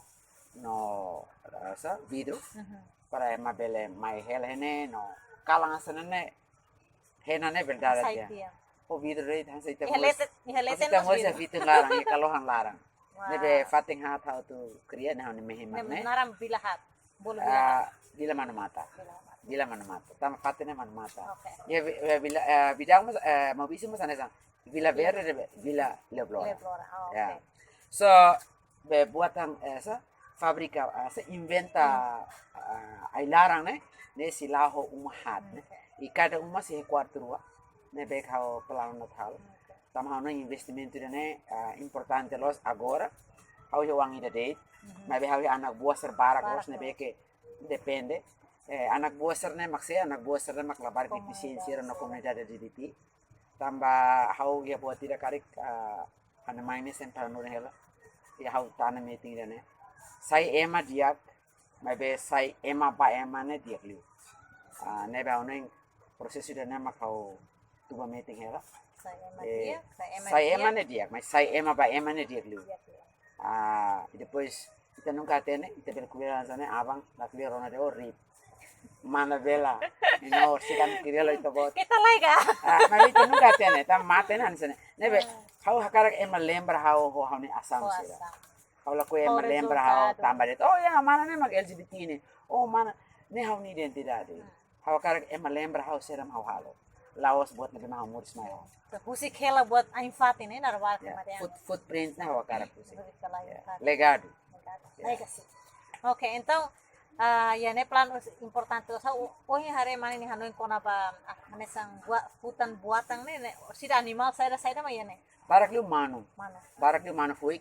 no, ah, sá, vidru. Mhm. Para ema bele mai hela iha ne'e, no kalan hanesan ne'e, hena ne'e verdade Sai ya. tiha. Ho vidru de'it hanesan ita Iha mós. leten, iha leten Ita mós mós vidru. iha vitun laran, iha kalohan laran. Wow. Ne'ebé fatin haat ha'u atu kria ne'e ha'u-nia mehi mak ne'e. Naran vila haat. Bolu vila haat. Ah, Vila Manu Mata. Vila haat. Vila Manu Mata. Tanba fatin ne'e Manu Mata. Oke. Ya, vi-, ya, vila, eh, Bidau mós, eh, Maubisse mós hanesan. Vila Verde, Vila Leblora. Leblora, ah, oke. Ya. So, be buatan, eh, sá, fábrika, eh, sá, inventa, ah, ai-laran ne'e, ne'e sei la'o ho uma haat ne'e. Oke. I kada uma sei kuartu rua, ne'ebé ke ha'u planu atu halo. Oke. Tanba ha'u hanoin investimentu ida-ne'e, ah, importante loos agora. Ha'u iha oan ida de'it. Mhm. Maibé ha'u iha anak buah sira barak Barak loos ne'ebé loos. Ke depende. Eh, anak buah sira-ne'e mak sé, anak buah sira-ne'e mak labarik Komunidade. Defisiénsia sira no komunidade D D T. Tanba ha'u iha buat ida karik, ah, ha'u-nia mãe ne'e sempre hanorin hela. Iha ha'u tana metin ida-ne'e. Sai ema di'ak, maibé sai ema ba ema ne'e di'ak liu. Ah, ne'ebé ha'u hanoin prosesu ida-ne'e mak ha'u tuba metin hela. Sai ema Eh, di'ak, sai ema sai ema di'ak. Ne'e di'ak, mas sai ema ba ema ne'e di'ak liu. Di'ak liu. Ah, i depois, ita nunka hatene, ita bele ko'alia hanesan ne'e, aban, la ko'alia rona de'it, oh, rip. Mana bela, you know, se kan ko'alia lo ita-boot. Ita lai ka? Ah, mas ita nunka hatene, ita mate na hanesan ne'e. Ne'ebé, ha'u hakarak ema lembra ha'u ho ha'u-nia asaun Ho sira. asaun. Ha'u lakohi Ho ema lembra ha'u, rezultadu. tanba de'it, oh, ya, mana ne'e mak L G B T ne'e. Oh, mana, ne'e ha'u-nia identidade. Hmm. Ha'u hakarak ema lembra ha'u saida mak ha'u halo. La'ós buat ne'ebé mak ha'u moris mai ha'u. So, husik hela buat ain-fatin ne'e, naran barak Ya, mate foot-, footprint ne'e ha'u hakarak husik. Husik hela Ya, ain-fatin. Legadu. Legadu. Ya. Ai, kasi. Oke, entaun, ah, iha ne'e planu importante. Sá, o-, ohin haree mana nia hanoin kona-ba, ah, hanesan bua-, hutan buatan ne'e, ne'e, sira animál saida, saida mak iha ne'e? Barak liu manu. Manu. Barak liu manu-fuik.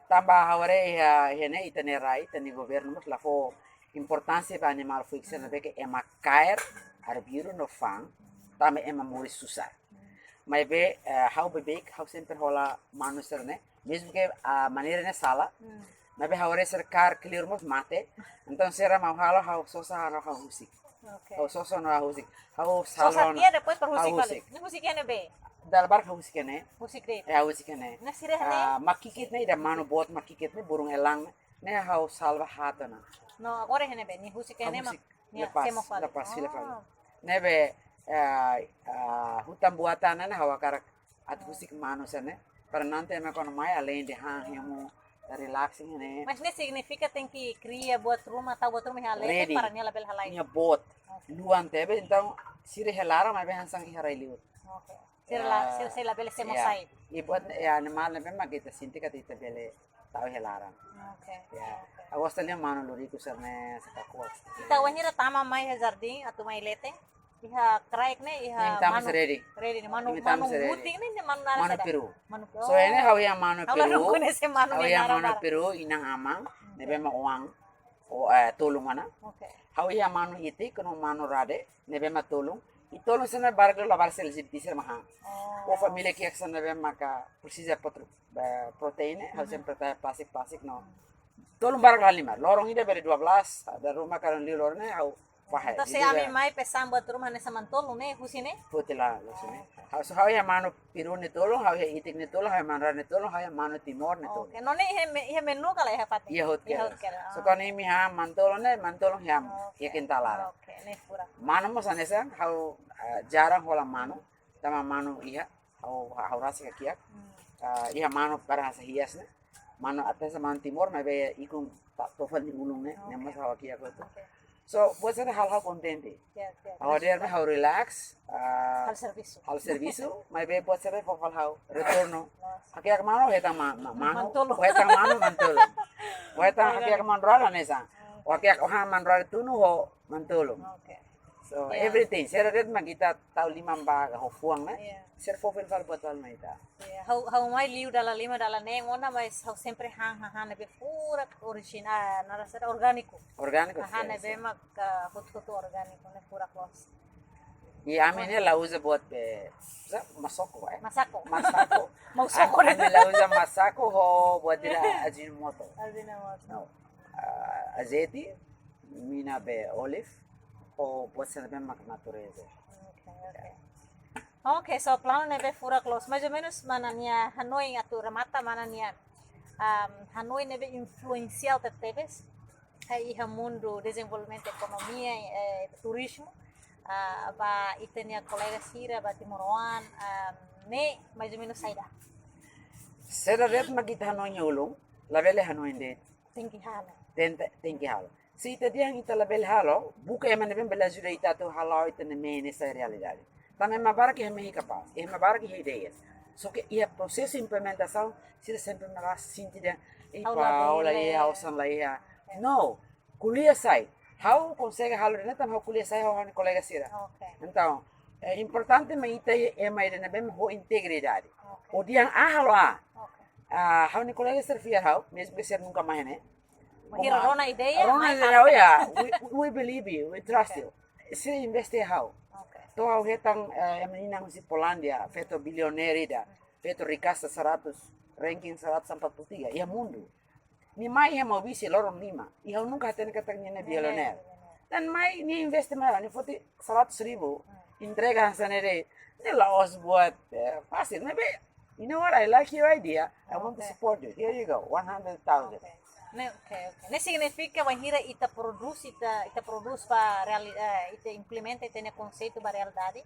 Tanba ha'u haree iha, iha ne'e ita-nia rai, ita-nia governu mós la fó importánsia ba animál-fuik sira ne'ebé ke ema kaer, arbiru no fa'an, tanba ema moris susar. Maibé, eh, ha'u beibeik, ha'u sempre hola manu sira-ne'e, mezmu ke, ah, maneira ne'e sala, Hmm. maibé ha'u haree sira kaer kleur mós mate, entaun saida mak ha'u halo, ha'u sosa no ha'u husik. Oke. Ha'u sosa no ha'u husik. Ha'u Sosa salva no tiha, depois para ha'u husik fali. husik. Ne'e husik iha ne'ebé? Dala barak ha'u husik iha ne'e. Husik de'it. Ya, husik iha ne'e. Ne'e sira iha ne'e? Ah, makikit ne'e ida manu boot makikit ne'e, burung elang ne'e, ne'e ha'u salva haat ona. No, agora iha ne'ebé? Nia husik iha Ha'u ne'e mak. husik, Nia lepas, semo fali. lepas, fila fali. Ah. Ne'ebé, ah, ah, hutan buatan ne'e ha'u hakarak atu husik manu sira-ne'e. Para nanti ema kuandu mai, além de han, hemu, relaxing ne'e. Mas ne'e signifika tenke kria buat ruma, tau buat ruma iha leten para nia labele halai. Nia boot. Oke. Luan tebes, entaun sira iha laran maibé hanesan iha rai-li'ur. Oke. Sira la, sira sei labele semo sai. I buat, animál ne'ebé mak ita sente katak ita bele tau iha laran. Oke. Ha'u gosta liu manu loriku sira-ne'e, sira-ne'e kuat. Ita wainhira tama mai iha jardín atu mai leten, iha kraik ne'e, iha manu. Ready ne'e, manu, manu mutin ne'e, manu naran saida? Manu peru. Manu peru. So, ne'e ha'u iha manu peru. Ha'u la rekoñese manu ne'e naran. Ha'u iha manu peru, inan-aman, ne'ebé mak oan, o, eh, tolun ona. Oke. Ha'u iha manu itik, no manu rade, ne'ebé mak tolun. I tolun sira-ne'e barak la barak sira sira mak han. Oh. Família kiak sira ne'ebé maka presiza pro-, eh, proteína, ha'u sempre tau plastik-plastik no. Tolun barak la halimar. Loron ida bele dua belas, dala ruma kalan liu loron ne'e ha'u fahe. Entaun se ami mai pesan buat ruma hanesan manu tolun ne'e, husi ne'e? Husi la, husi ne'e. Ha'u, so ha'u iha manu peru ne'e tolun, ha'u iha itik ne'e tolun, ha'u iha manu rade ne'e tolun, ha'u iha manu Timor ne'e tolun. Oke, no ne'e iha me-, iha menu ka lae iha fatin? Iha hotu kere. Iha hotu kere. So, ah, kuandu imi han manu tolun ne'e, manu tolun iha, oke, iha kintal laran. Oke, ne'e furak. Manu mós hanesan, ha'u, eh, jarang hola manu, tanba manu iha, ha'u, ha'u rasik hakiak. Hmm. Eh, iha manu para hanesan hias ne'e. Manu até hanesan manu Timor, maibé ikun ta-, to'o fali ulun ne'e, ne'e mós ha'u hakiak hotu. Oke. So, buat sira-ne'e halo ha'u kontente. Ha'u hadeer ne'e ha'u relax, ah, halo servisu. Halo servisu, maibé buat sira-ne'e fó fali ha'u retornu. Hakiak manu, hetan ma-, ma-, manu. Manu tolun. Hetan manu, manu tolun. Hetan hakiak manu rade hanesan. Oke. Hakiak ohan manu rade tunu ho manu tolun. Oke. So, everything. Sira de'it mak ita tau liman ba ho fuan ne'e. Sira fó fali buat balu mai ita. Ha'u, ha'u mai liu dala lima, dala neen ona, mas ha'u sempre han, han, han ne'ebé furak orijinál, naran saida, orgániku. Orgániku. Han ne'ebé mak hotu-hotu orgániku ne'e furak loos. I ami ne'e la uza buat be, uza masako, eh? Masako. Masako. Masako. Ami la uza masako ho buat ida Ajinomoto. Ajinomoto. No. Ah, azeite, mina be olive, ho buat sira ne'ebé mak natureza. Oke, oke. Oke, so planu ne'ebé furak loos. Mais ou menus mana nia hanoin atu remata, mana nia, am, hanoin ne'ebé influensiál tebetebes iha mundu dezenvolvimentu ekonomia, eh, turizmu, ah, ba ita-nia kolega sira, ba timoroan, am, ne'e mais ou menus saida? Saida de'it mak ita hanoin iha ulun, labele hanoin de'it. Tenke halo. Tenke, tenke halo. Se ita dehan ita labele halo, buka ema ne'ebé bele ajuda ita atu halo ita-nia mehi ne'e sai realidade. Tanba ema barak iha mehi kapás, ema barak iha ideias. Só ke iha prosesu implementasaun, sira sempre mak sente dehan, "Ei, ha'u la bele, ha'u la iha, ha'u osan la iha." No, ko'alia sai. Ha'u konsege halo de'it tanba ha'u ko'alia sai ho ha'u-nia kolega sira. Oke. Entaun, eh, importante mak ita iha ema ida ne'ebé ho integridade. Oke. Ó dehan A, halo A. Oke. Ah, ha'u-nia kolega sira fiar ha'u, mezmu ke sira nunka mai ne'e. Bainhira rona ideia, rona mai ideia, halo. Oh ya, we, we believe you, we trust you. Sira investe ha'u. Oke. To'o ha'u hetan, eh, ema inan husi Polándia, feto bilionáriu ida, feto rikeza seratus, ranking seratus empat puluh tiga iha mundu. Nia mai iha Maubisse loron lima. I ha'u nunka hatene katak nia ne'e bilionáriu. Tan mai nia investe mai, nia foti seratus ribu, entrega hanesan ne'e de'it. Ne'e la'ós buat, eh, fasil, maibé, you know what, I like your idea. I want to support you. Here you go, one hundred thousand. Oke. Ne'e, oke, oke. Ne'e signifika bainhira ita prodús, ita, ita prodús ba reali-, eh, ita implementa ita-nia konseitu ba realidade.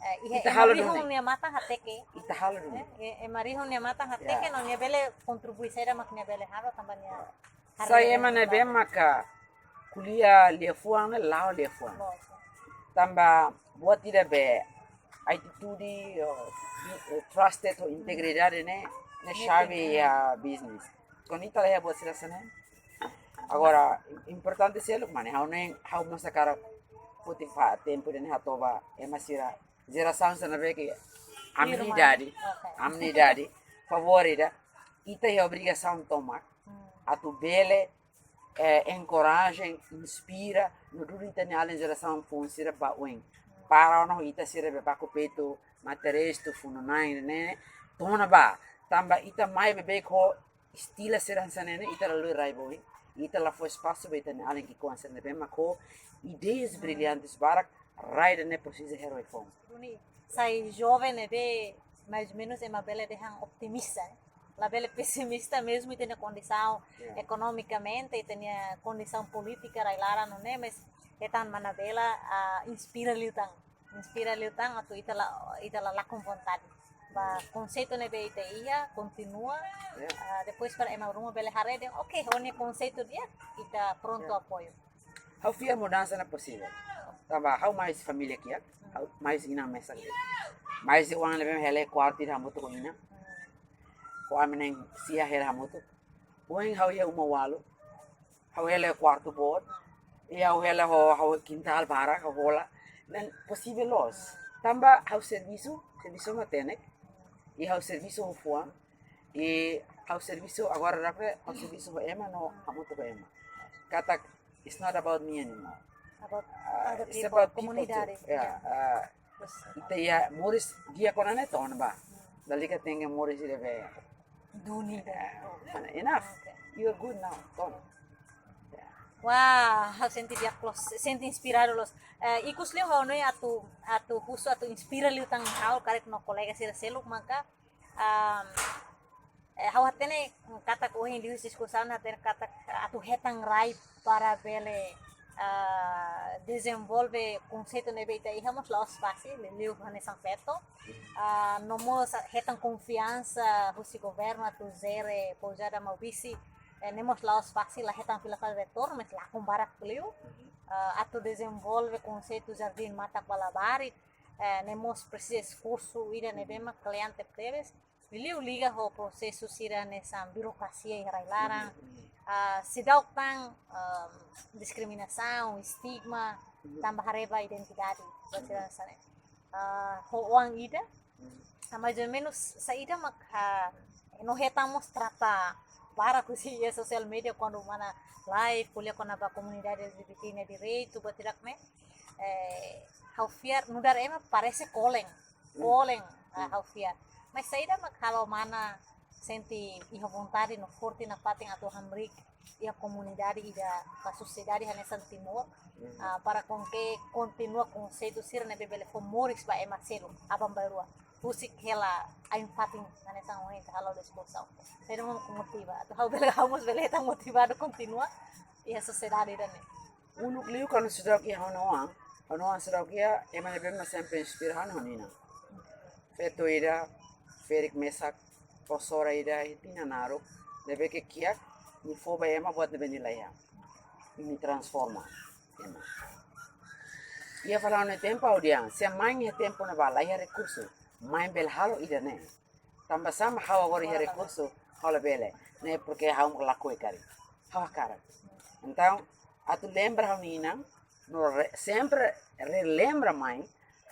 Eh, iha ita ema halo rihun duni. Nia matan hateke. Ita halo duni. Eh, eh, ema rihun nia matan hateke, no nia bele kontribui saida mak nia bele halo tanba nia haree. Sai ema ne'ebé maka ko'alia liafuan ne'e la'o liafuan. Loos. Tanba buat ida be atitude, oh, trusted, ho integridade ne'e, ne'e xave iha business. Kuandu ita la iha buat sira hanesan ne'e. Agora, importante seluk mak ne'e, ha'u ne'e, ha'u mós hakarak foti tempu ida ne'e hato'o ba ema sira, jerasaun sira ne'ebé ke ami-nia idade, ami-nia idade, favór ida, ita iha obrigasaun tomak atu bele, eh, enkoraja, inspira, no dudu ita-nia alin jerasaun foun sira ba oin. Para ona ho ita sira be baku peitu, mate-restu, funu-na'in ne'e, to'o ona ba, tanba ita mai beibeik ho estila sira hanesan ne'e, ita la lori rai ba oin, ita la fó espasu ba ita-nia alin ki'ikoan sira ne'ebé mak ho ideias brillantes barak, rai ida ne'e presiza halo foun. Duni, sai joven ne'ebé mais ou menus ema bele dehan otimista, eh. Labele pesimista mezmu ita-nia kondisaun ekonomikamente, ita-nia kondisaun polítika rai-laran ne'e, mas hetan mana bele, ah, inspira liután. Inspira liután atu ita la, ita la lakon vontade. Ba konseitu ne'ebé ita iha, kontinua. Ah, depois para ema ruma bele haree dehan, oke, ho nia konseitu di'ak, ita prontu apoiu. Ha'u fiar mudansa ne'e posivel. Tanba ha'u mai husi família kiak, ha'u mai husi inan mesak de'it. Mai husi oan ne'ebé hela kuartu ida hamutuk ho inan. Ho ami na'in sia hela hamutuk. Ohin ha'u iha uma ualu. Ha'u hela kuartu boot. I ha'u hela ho, ha'u kintál barak, ha'u hola. Ne'e posivel loos. Tanba ha'u servisu, servisu matenek. I ha'u servisu ho fuan. I ha'u servisu agora, ha'u servisu ho ema no hamutuk ho ema. Katak, it's not about me anymore. About other people, komunidade. Ita iha moris di'ak ona ne'e to'o ona ba. Lalika tenke moris ida be duni. Enough. You are good now, to'o ona. Wah, ha'u sente di'ak loos, sente inspiradu loos. Ikus liu ha'u hanoin atu, atu husu, atu inspira liután ha'u karik no kolega sira seluk maka, ha'u hatene katak ohin liu diskusaun hatene katak atu hetan rai para bele dezenvolve konseitu ne'ebé ita iha mós la'ós fasil, liu hanesan feto. No mós hetan konfiansa husi governu atu jere Pousada Maubisse, ne'e mós la'ós fasil, la hetan fila fali retornu, mas lakon barak liu. Atu dezenvolve konseitu jardín matak ba labarik, ne'e mós presiza esforsu ida ne'ebé mak kle'an tebetebes. Liuliu liga ho prosesu sira hanesan birokrasia iha rai-laran, seidauk tan diskriminasaun, estigma, tanba haree ba identidade, buat sira hanesan ne'e. Ho oan ida, mais ou menus saida mak, no hetan mós trata barak husi iha sosiál media kuandu mana live, ko'alia kona-ba komunidade L G B T nia direitu, buat hirak ne'e. Ha'u fiar nu'udar ema parese kolen, kolen, ha'u fiar. Mais saida mak halo mana sente iha vontade no forte nafatin atu hamriik iha komunidade ida, ba sosiedade hanesan Timor, para konke kontinua konseitu sira ne'ebé bele fó moris ba ema seluk, aban-bainrua. Husik hela ain-fatin hanesan ohin ita halo diskusaun. Saida mak motiva, atu ha'u bele, ha'u mós bele hetan motivadu kontinua iha sosiedade ida-ne'e. Uluk liu kuandu seidauk iha ha'u-nia oan, ha'u-nia oan seidauk iha, ema ne'ebé mak sempre inspira ha'u-nia oan inan. Feto ida, ferik mesak, orsida ida, iha tinan naruk, ne'ebé ke kiak, nia fó ba ema buat ne'ebé nia la iha. Nia transforma ema. Iha fali ha'u-nia tempu ha'u dehan, se mãe iha tempu ne'ebá la iha rekursu, mãe bele halo ida-ne'e. Tanba sá mak ha'u agora iha rekursu, ha'u labele. Ne'e porke ha'u lakohi karik. Ha'u hakarak. Entaun, atu lembra ha'u-nia inan, no re-, sempre relembra mãe,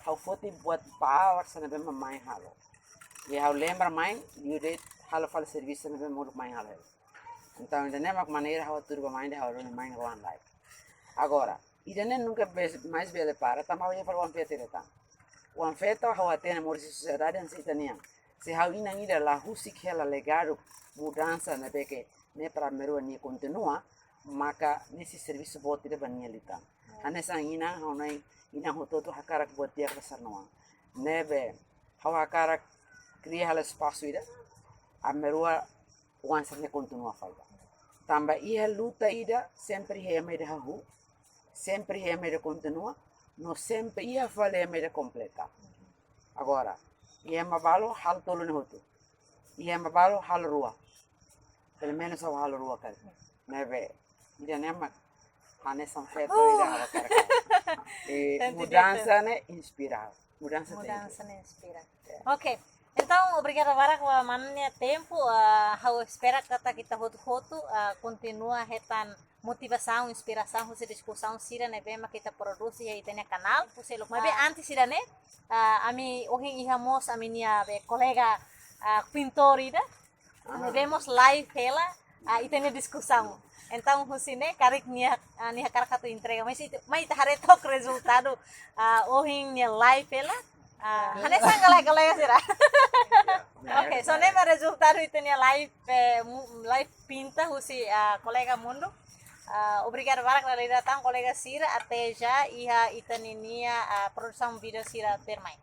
ha'u foti buat barak sira ne'ebé mak mãe halo. I ha'u lembra mãe, liuliu halo fali servisu ne'ebé mak mãe halo. Entaun, ida-ne'e mak maneira ha'u hatudu ba mãe dehan ha'u lori mãe rua an lai. Agora, ida-ne'e nunka be-, mais bele para, tanba ha'u iha fali oan feto ida tan. Oan feto ha'u hatene moris iha sosiedade hanesan ita-nian. Se ha'u inan ida la husik hela legadu mudansa ne'ebé ke ne'e para ami rua nia kontinua, maka ne'e sei servisu boot ida ba nia liután. Hanesan inan, ha'u hanoin inan hotu-hotu hakarak buat di'ak ba sira-nia oan. Ne'ebé ha'u hakarak kria hela espasu ida, ami rua oan sira-ne'e kontinua fali ba. Tanba iha luta ida, sempre iha ema ida hahú, sempre iha ema ida kontinua, no sempre iha fali ema ida kompleta. Agora, iha ema balu halo tolu ne'e hotu. Iha ema balu halo rua. Pelumenus ha'u halo rua karik. Ne'ebé, ida-ne'e mak hanesan feto ida ha'u hakarak. I mudansa ne'e inspira. Mudansa tenke. Mudansa ne'e inspira. Oke. Entaun, obrigada barak ba mana nia tempu, ha'u espera katak ita hotu-hotu kontinua hetan motivasaun, inspirasaun husi diskusaun sira ne'ebé mak ita prodús iha ita-nia kanál. Maibé antes ida-ne'e, ami ohin iha mós ami-nia be kolega pintór ida. Ne'ebé mós live hela ita-nia diskusaun. Entaun husi ne'e karik nia, nia hakarak atu entrega. Mas ita, mai ita haree took rezultadu ohin nia live hela. Hanesan ka lae, kolega sira. Oke, so ne'e mak rezultadu ita-nia live, live pinta husi kolega Mundo. Obrigada barak dala ida tan kolega sira, até já iha ita-nia produsaun vídeo sira tuirmai.